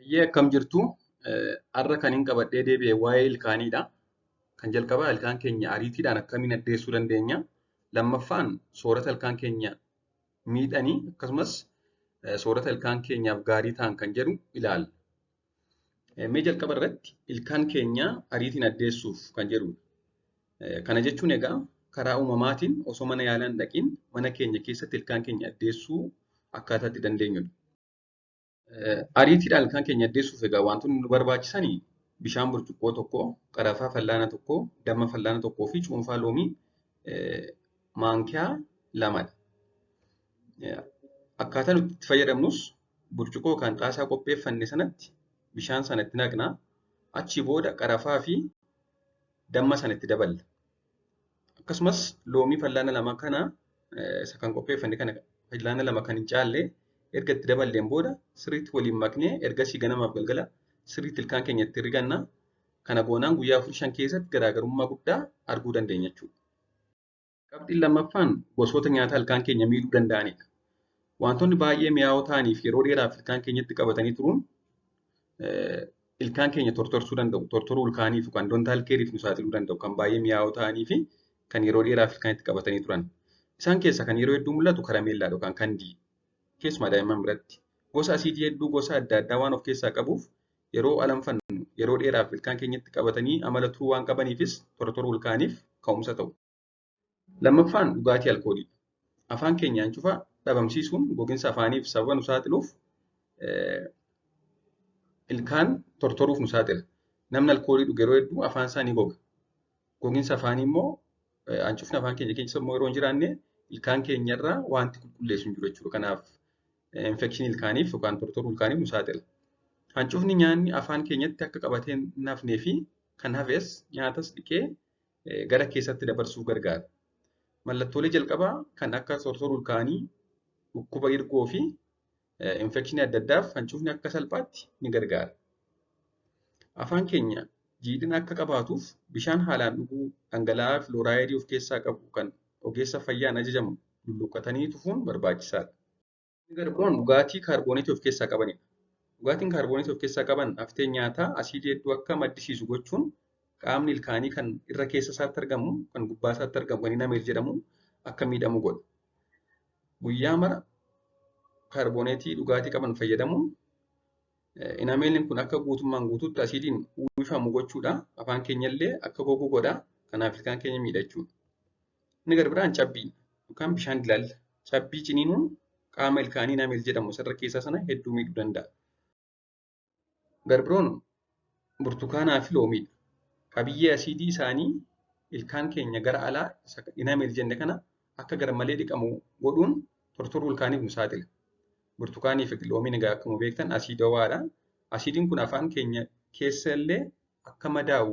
Hayyee, akkam jirtu? Har'a kanin qabadhee deebi'e waa'ee ilkaaniidha. Kan jalqabaa, ilkaan keenya ariitiidhaan akkamiin addeessuu dandeenya? Lammaffaan, soorata ilkaan keenya miidhanii akkasumas soorata ilkaan keenyaaf gaarii ta'an kan jedhu ilaalla. Mee jalqaba irratti ilkaan keenya ariitiin addeessuuf kan jedhudha. Kana jechuun egaa karaa uumamaatiin osoo mana yaalaa hin dhaqiin mana keenya keessatti ilkaan keenya addeessuu akkaataa itti dandeenyudha. Ariitiidhaan ilkaan keenya addeessuuf egaa wantoonni nu barbaachisan bishaan burcuqqoo tokko, qarafaa fal'aana tokko, damma fal'aana tokkoo fi cuunfaa loomii maankiyaa lamadha. Akkaataa nuti itti fayyadamnus burcuqqoo yookaan xaasaa qopheeffanne sanatti bishaan sana itti naqna. Achii booda qarafaa fi damma sana itti daballa. Akkasumas loomii fal'aana 2 kana, isa kan qopheeffanne kana, fal'aana 2 kan hin caalle erga itti daballeen booda sirriitti waliin maknee ergasii ganamaaf galgala sirriitti ilkaan keenya itti riganna. Kana goonaan guyyaa 4-5 keessatti garaagarummaa guddaa arguu dandeenya jechuudha. Qabxiin lammaffaan gosoota nyaataa ilkaan keenya miidhuu danda'anidha. Wantoonni baay'ee mi'aawoo ta'anii fi yeroo dheeraaf ilkaan keenyatti qabatanii turuun ilkaan keenya tortorsuu danda'u. Tortoruu ilkaaniif yookaan dental careiif nu saaxiluu danda'u, kan baay'ee mi'aawoo ta'anii fi kan yeroo dheeraaf ilkaanitti qabatanii turan. Isaan keessaa kan yeroo hedduu mul'atu karameellaadha yookaan candy. Keessumaa daa'imman biratti. Gosa asiidii hedduu gosa adda addaa waan of keessaa qabuuf yeroo alanfannu yeroo dheeraaf ilkaan keenyatti qabatanii amala turuu waan qabaniifis tortoruu ilkaaniif ka'umsa ta'u. Lammaffaan dhugaatii alkoolii. Afaan keenyaan cufa dhabamsiisuun gogiinsa afaaniif sababa nu saaxiluuf ilkaan tortoruuf nu saaxila. Namni alkoolii dhuge yeroo hedduu afaan isaa ni goga. Gogiinsa afaanii immoo, hancufni afaan keenya keessa immoo yeroo hin jiraanne ilkaan keenyarraa wanti qulqulleessu hin jiru jechuudha. Kanaaf infekshinii ilkaaniif yookaan tortoruu ilkaaniif nu saaxila. Hancufni nyaanni afaan keenyatti akka qabatee hin hafnee fi kan hafes nyaatas dhiqee gara keessatti dabarsuuf gargaara. Mallattoolee jalqabaa kan akka tortoruu ilkaanii, dhukkuba irgoo fi infekshinii adda addaaf hancufni akka salphaatti ni gargaara. Afaan keenya jiidhina akka qabaatuuf bishaan haalaan dhuguu, dhangala'aa filooraayidii of keessaa qabu kan ogeessa fayyaan ajajamu lulluqqatanii tufuun barbaachisaadha. Inni gara biroon dhugaatii kaarbooneetii of keessaa qabanidha. Dhugaatiin kaarbooneetii of keessaa qaban haftee nyaataa asiidii hedduu akka maddisiisu gochuun qaamni ilkaanii kan irra keessa isaatti argamu, kan gubbaa isaatti argamu, kan enamel jedhamu akka miidhamu godha. Guyyaa mara kaarbooneetii dhugaatii qaban fayyadamuun enamelin kun akka guutummaan guutuutti asiidiin uwwifamu gochuudha. Afaan keenya illee akka gogu godha. Kanaaf ilkaan keenya miidha jechuudha. Inni gara biraan cabbii yookaan bishaan dilaalla. Cabbii ciniinuun qaama ilkaanii enamel jedhamu isarra keessaa sana hedduu miidhuu danda'a. Gara biroon burtukaanaa fi loomiidha. Qabiyyee asiidii isaanii ilkaan keenya gara alaa enamel jenne kana akka garmalee dhiqamu godhuun tortoruu ilkaaniif nu saaxila. Burtukaanii fi loomiin egaa akkuma beektan asiidawaadha. Asiidiin kun afaan keenya keessa illee akka madaa'u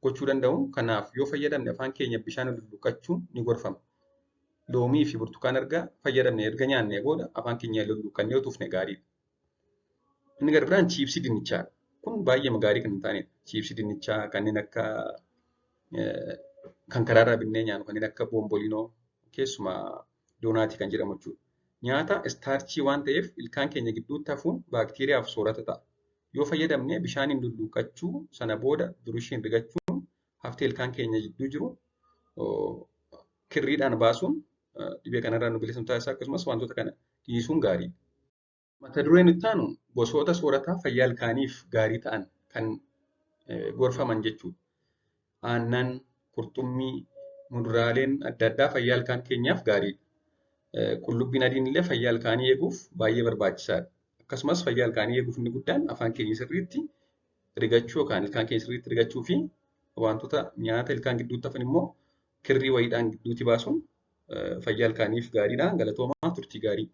gochuu danda'u. Kanaaf yoo fayyadamne afaan keenya bishaan lulluqqachuun ni gorfama. Loomii fi burtukaan erga fayyadamne, erga nyaannee booda afaan keenya lulluqqannee yoo tufne gaariidha. Inni gara biraan chiipsii dinnichaadha. Kun baay'ee gaarii kan hin taanedha. Chiipsii dinnichaa kanneen akka kan karaarraa binnee nyaannu, kanneen akka boombolinoo, keessumaa doonatii kan jedhamu jechuudha. Nyaata istaarchii waan ta'eef ilkaan keenya gidduutti hafuun baakteeriyaaf soorata ta'a. Yoo fayyadamne bishaaniin lulluqqachuu, sana booda burushiin rigachuun haftee ilkaan keenya gidduu jiru kirriidhaan baasuun dhibee kanarraa nu bilisa nu taasisa, akkasumas wantoota kana dhiisuun gaariidha. Mata dureen itti aanu gosoota soorataa fayyaa ilkaaniif gaarii ta'an kan gorfaman jechuudha. Aannan, qurxummii, muduraaleen adda addaa fayyaa ilkaan keenyaaf gaariidha. Qullubbiin adiin illee fayyaa ilkaanii eeguuf baay'ee barbaachisaadha. Akkasumas fayyaa ilkaanii eeguuf inni guddaan afaan keenya sirriitti rigachuu yookaan ilkaan keenya sirriitti rigachuu fi wantoota nyaata ilkaan gidduutti hafan immoo kirrii wayiidhaan gidduutti baasuun fayyaa ilkaaniif gaariidha. Galatoomaa, turtii gaarii.